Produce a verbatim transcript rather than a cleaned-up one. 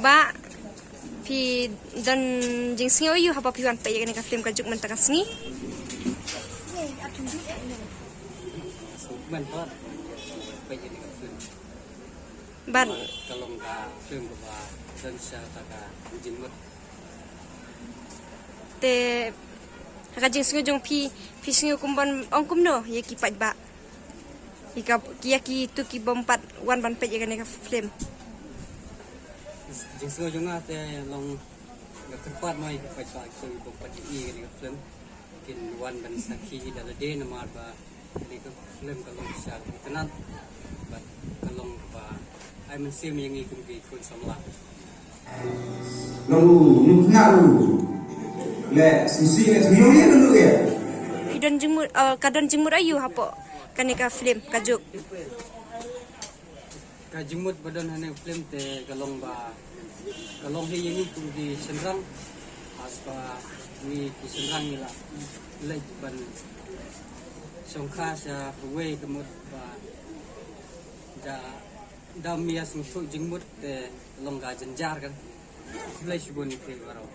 Bah, phi don jingsngew aiu haba phi wan peit ïa kane ka film ka juk mynta ka sngi? Bad ka long ka film kaba don shisha ka jingmut. Te ha ka jingsngew jong phi, phi sngew kum ban ong kumno ïa ki paidbah, ïa ka, ïa kitu ki bym pat wan ban peit ïa kane ka film? Jingsngew jong nga te long nga kyrpad mo ïa ki paidbah ki bym pat ïohi ïa kane ka film kin wan ban sakhi da lade namar ba kane ka film ka long shisha ka itynnad bad ka long kaba ai mynsiem ïa ngi kum ki khun samla. Long u, nukna u. Le, sisi le, tu yong ye nunu ye. Phi don jingmut, uh, ka don jingmut aiu hapoh kane ka film ka juk? Ka jingmut ba don hane film te ka long ba, ka long hi ïa ngi kum ki shynrang. As ba ngi ki shynrang ngi la leit ban shongkha sha kawei ka mut ba da, da mia sngewthuh jingmut te long ka jynjar kan. Khublei shibun ïa phi baroh.